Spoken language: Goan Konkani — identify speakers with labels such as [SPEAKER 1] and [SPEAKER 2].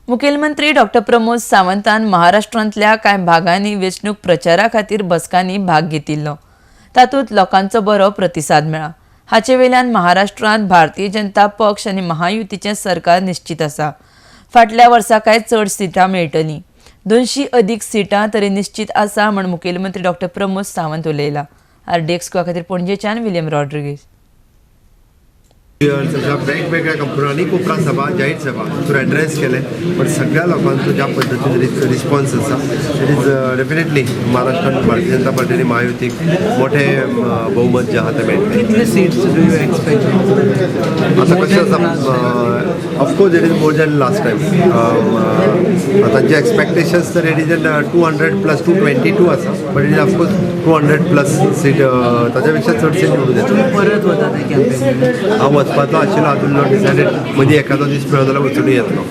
[SPEAKER 1] मुखेलमंत्री डॉक्टर प्रमोद सावंतान महाराष्ट्रांतल्या कांय भागांनी वेंचणूक प्रचारा खातीर बसकांनी भाग घेतिल्लो. तातूंत लोकांचो बरो प्रतिसाद मेळ्ळा. हाचे वयल्यान महाराष्ट्रांत भारतीय जनता पक्ष आनी महायुतीचें सरकार निश्चीत आसा. फाटल्या वर्सा कांय चड सिटां मेळटलीं. 200 अदीक सिटां तरी निश्चीत आसा म्हूण मुखेलमंत्री डॉक्टर प्रमोद सावंत उलयला. आरडीएक्स खातीर पणजेच्यान विलियम रॉड्रिगीज.
[SPEAKER 2] अशा वेगवेगळ्या कंपन्यांनी कोपरा सभा, जाहीर सभा थ्रू एड्रेस केले, पण सगळ्या लोकांचो ज्या पद्दतीन रिस्पॉन्स आसा, it is definitely महाराष्ट्रान भारतीय जनता पार्टी आनी महायुतीक मोठे बहुमत जे आहा तें मेळटलें.
[SPEAKER 3] कितले सीट्स do you expect?
[SPEAKER 2] आता कशें आसा, of course it is more than last time. तांचे एक्सपेक्टेशन्स तर it is 200 plus, 222 आसा, but it is of course 200 plus seat, ताच्या पेक्षा चड सीट निवडून येतले.
[SPEAKER 3] परत वता ते कॅम्पेन?
[SPEAKER 2] हांव वचपाचो आशिल्लो, अजून not decided. मदीं एखादो दीस मेळो जाल्यार वचूनय येतलो.